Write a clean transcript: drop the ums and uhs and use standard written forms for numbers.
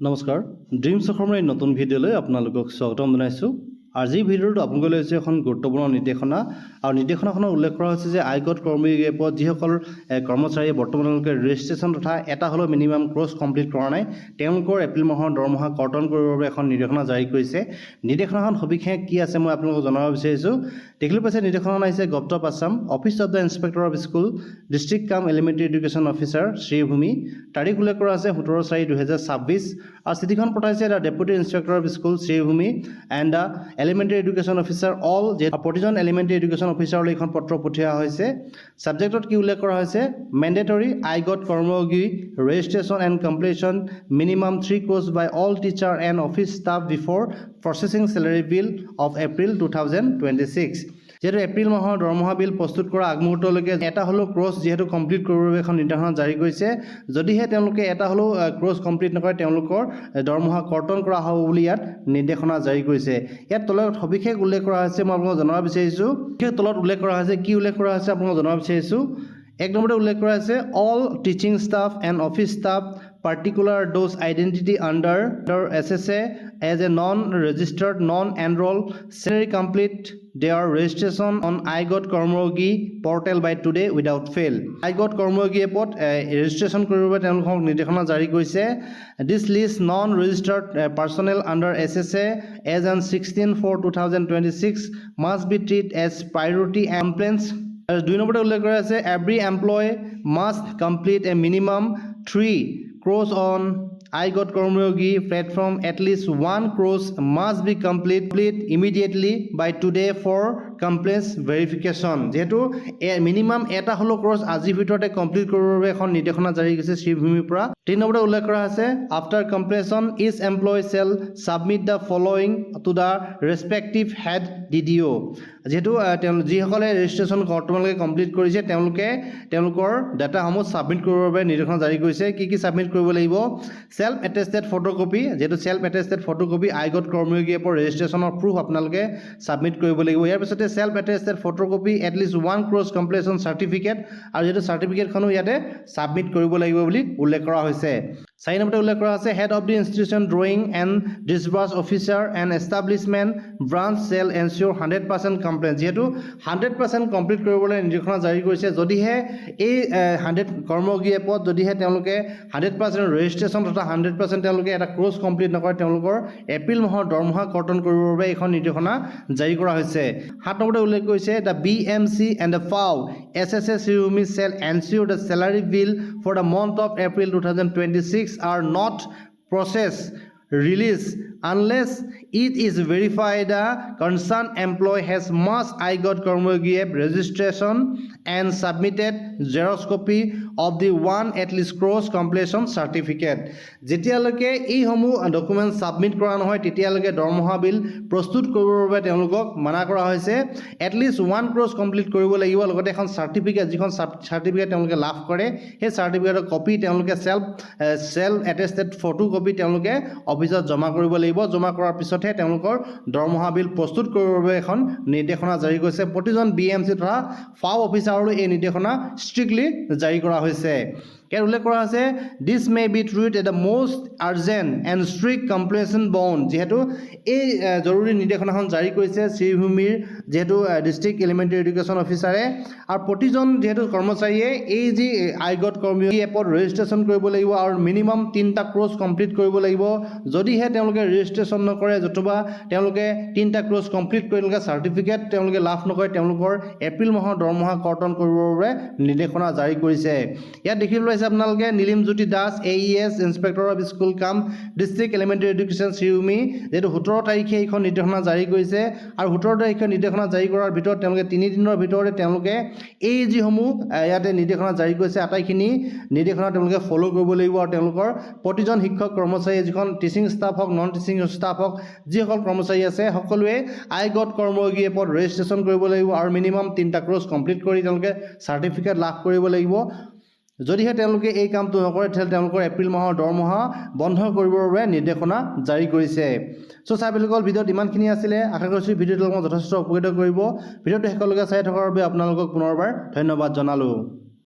নমস্কাৰ, ড্ৰিমছ অসমৰ এই নতুন ভিডিঅ'লৈ আপোনালোকক স্বাগতম জনাইছোঁ। আজিৰ ভিডিঅ'টোত আপোনালোকে লৈছে এখন গুৰুত্বপূৰ্ণ নিৰ্দেশনা আৰু নিৰ্দেশনাখনত উল্লেখ কৰা হৈছে যে আইগড কৰ্মযোগী এপত যিসকল কৰ্মচাৰীয়ে বৰ্তমানলৈকে ৰেজিষ্ট্ৰেশ্যন তথা এটা হ'লেও মিনিমাম কোৰ্চ কমপ্লিট কৰা নাই, তেওঁলোকৰ এপ্ৰিল মাহৰ দৰমহা কৰ্তন কৰিবৰ বাবে এখন নিৰ্দেশনা জাৰি কৰিছে। নিৰ্দেশনাখন সবিশেষ কি আছে, মই আপোনালোকক জনাব বিচাৰিছোঁ। দেখিবলৈ পাইছে, নিৰ্দেশনাখন আহিছে Govt of Assam, Office of the Inspector of School, District cum Elementary Education Officer, Sribhumi. তাৰিখ উল্লেখ কৰা আছে 17/4/2026 আৰু চিঠিখন পঠাইছে the Deputy Inspector of School, Sribhumi, and the Elementary Education Officer, all যে প্ৰতিজন এলিমেণ্টেৰী এডুকেশ্যন অফিচাৰলৈ এইখন পত্ৰ পঠিওৱা হৈছে। ছাবজেক্টত কি উল্লেখ কৰা হৈছে? Mandatory iGOT Karmayogi registration and completion minimum three course by all teacher and office staff before processing salary bill of April 2026। যিহেতু এপ্ৰিল মাহৰ দৰমহা বিল প্ৰস্তুত কৰা আগমুহূৰ্তলৈকে এটা হ'লেও কোৰ্চ যিহেতু কমপ্লিট কৰিবৰ বাবে এখন নিৰ্দেশনা জাৰি কৰিছে। যদিহে তেওঁলোকে এটা হ'লেও কোৰ্চ কমপ্লিট নকৰে, তেওঁলোকৰ দৰমহা কৰ্তন কৰা হ'ব বুলি ইয়াত নিৰ্দেশনা জাৰি কৰিছে। ইয়াত তলত সবিশেষ উল্লেখ কৰা হৈছে, মই আপোনালোকক জনাব বিচাৰিছোঁ। বিশেষ তলত উল্লেখ কৰা হৈছে, কি উল্লেখ কৰা হৈছে আপোনালোকক জনাব বিচাৰিছোঁ। এক নম্বৰতে উল্লেখ কৰা হৈছে, all teaching staff and office staff, particular those identity under SSA as a non-registered, non-enrolled salary, complete their registration on iGOT Karmayogi portal by today without fail. iGOT Karmayogi এপত ৰেজিষ্ট্ৰেশ্যন কৰিবৰ বাবে তেওঁলোকক নিৰ্দেশনা জাৰি কৰিছে। This list non registered personnel under SSA as on 16/4/2026 must be treat as priority complaints. আৰু দুই নম্বৰতে উল্লেখ কৰা আছে, every employee must complete a minimum three course on iGOT Karmayogi platform. At least one course must be complete immediately by today for compliance verification. যিহেতু minimum এটা হ'লেও course আজিৰ ভিতৰতে কমপ্লিট কৰিবৰ বাবে এখন নিৰ্দেশনা জাৰি কৰিছে শ্ৰীভূমিৰ পৰা। তিনি নম্বৰতে উল্লেখ কৰা আছে, after completion, each employee shall submit the following to the respective head DDO. যিহেতু তেওঁ যিসকলে ৰেজিষ্ট্ৰেশ্যন বৰ্তমানলৈকে কমপ্লিট কৰিছে, তেওঁলোকে তেওঁলোকৰ ডাটাসমূহ ছাবমিট কৰিবৰ বাবে নিৰ্দেশনা জাৰি কৰিছে। কি কি ছাবমিট কৰিব লাগিব? চেল্ফ এটেষ্টেড ফটোকপি, যিহেতু চেল্ফ এটেষ্টেড ফটোকপি আইগড কৰ্ময়োগী এপৰ ৰেজিষ্ট্ৰেশ্যনৰ প্ৰুফ আপোনালোকে ছাবমিট কৰিব লাগিব। ইয়াৰ পিছতে self attested photocopy, at least one course completion certificate আৰু যিহেতু চাৰ্টিফিকেটখনো ইয়াতে ছাবমিট কৰিব লাগিব বুলি উল্লেখ কৰা হৈছে। চাৰি নম্বৰতে উল্লেখ কৰা আছে, head of the institution, drawing and disburse officer and establishment branch shall ensure 100% compliance. যিহেতু 100% কমপ্লিট কৰিবলৈ নিৰ্দেশনা জাৰি কৰিছে, যদিহে এই হাণ্ড্ৰেড কৰ্মযোগী এপত যদিহে তেওঁলোকে 100% ৰেজিষ্ট্ৰেশ্যন তথা 100% তেওঁলোকে এটা কোৰ্চ কমপ্লিট নকৰে, তেওঁলোকৰ এপ্ৰিল মাহৰ দৰমহা কৰ্তন কৰিবৰ বাবে এইখন নিৰ্দেশনা জাৰি কৰা হৈছে। সাত নম্বৰতে উল্লেখ কৰিছে, the BMC and the FAO SSA Sribhumi shall ensure the salary bill for the month of April 2026 are not process release unless it is verified the concerned employee has must iGOT Karmayogi app registration and submitted xerox copy of the one at least course completion certificate. যেতিয়ালৈকে এইসমূহ document submit কৰা নহয়, তেতিয়ালৈকে দৰমহা বিল প্ৰস্তুত কৰিবৰ বাবে তেওঁলোকক মানা কৰা হৈছে। এটলিষ্ট ওৱান কোৰ্চ complete কৰিব লাগিব, লগতে এখন চাৰ্টিফিকেট, যিখন চাৰ্টিফিকেট তেওঁলোকে লাভ কৰে, সেই চাৰ্টিফিকেটৰ কপি তেওঁলোকে চেল্ফ এটেষ্টেড ফটো কপি তেওঁলোকে অফিচত জমা কৰিব লাগিব। জমা কৰাৰ পিছতহে তেওঁলোকৰ দৰমহা বিল প্ৰস্তুত কৰিবৰ বাবে এখন নিৰ্দেশনা জাৰি কৰিছে। প্ৰতিজন বিএমচি তথা ফাও অফিচাৰলৈ এই নিৰ্দেশনা ষ্ট্ৰিক্টলি জাৰি কৰা হৈছে। ইয়াত উল্লেখ কৰা হৈছে, this may be treat at the most urgent and strict compliance bound. যিহেতু এই জৰুৰী নিৰ্দেশনাখন জাৰি কৰিছে শ্ৰীভূমিৰ যিহেতু ডিষ্ট্ৰিক্ট এলিমেণ্টেৰী এডুকেশ্যন অফিচাৰে আৰু প্ৰতিজন যিহেতু কৰ্মচাৰীয়ে এই যি আইগড কৰ্মী এপত ৰেজিষ্ট্ৰেশ্যন কৰিব লাগিব আৰু মিনিমাম তিনিটা কোৰ্চ কমপ্লিট কৰিব লাগিব। যদিহে তেওঁলোকে ৰেজিষ্ট্ৰেশ্যন নকৰে অথবা তেওঁলোকে তিনিটা কোৰ্চ কমপ্লিট কৰি তেওঁলোকে চাৰ্টিফিকেট তেওঁলোকে লাভ নকৰে, তেওঁলোকৰ এপ্ৰিল মাহৰ দৰমহা কৰ্তন কৰিবৰ বাবে নিৰ্দেশনা জাৰি কৰিছে। ইয়াত দেখিবলৈ পাইছে আপোনালোকে, নীলিম জ্যোতি Das, AES, Inspector of School cum District Elementary Education, Sribhumi. যিহেতু 17 তাৰিখে এইখন নিৰ্দেশনা জাৰি কৰিছে আৰু 17 তাৰিখে নিৰ্দেশনা জাৰি কৰাৰ ভিতৰত তেওঁলোকে তিনিদিনৰ ভিতৰতে তেওঁলোকে এই যিসমূহ ইয়াতে নিৰ্দেশনা জাৰি কৰিছে, আটাইখিনি নিৰ্দেশনা তেওঁলোকে ফ'ল' কৰিব লাগিব। আৰু তেওঁলোকৰ প্ৰতিজন শিক্ষক কৰ্মচাৰীয়ে, যিখন টিচিং ষ্টাফ হওক, নন টিচিং ষ্টাফ হওক, যিসকল কৰ্মচাৰী আছে, সকলোৱে আই গড কৰ্মযোগী এপত ৰেজিষ্ট্ৰেশ্যন কৰিব লাগিব আৰু মিনিমাম তিনিটা কোৰ্চ কমপ্লিট কৰি তেওঁলোকে চাৰ্টিফিকেট লাভ কৰিব লাগিব। যদিহে তেওঁলোকে এই কামটো নকৰে, তেতিয়াহ'লে তেওঁলোকৰ এপ্ৰিল মাহৰ দৰমহা বন্ধ কৰিবৰ বাবে নিৰ্দেশনা জাৰি কৰিছে। চ' চাই পেলোকল ভিডিঅ'ত ইমানখিনি আছিলে। আশা কৰিছোঁ ভিডিঅ'টো আপোনালোকক যথেষ্ট উপকৃত কৰিব। ভিডিঅ'টো শেষলৈকে চাই থকাৰ বাবে আপোনালোকক পুনৰবাৰ ধন্যবাদ জনালোঁ।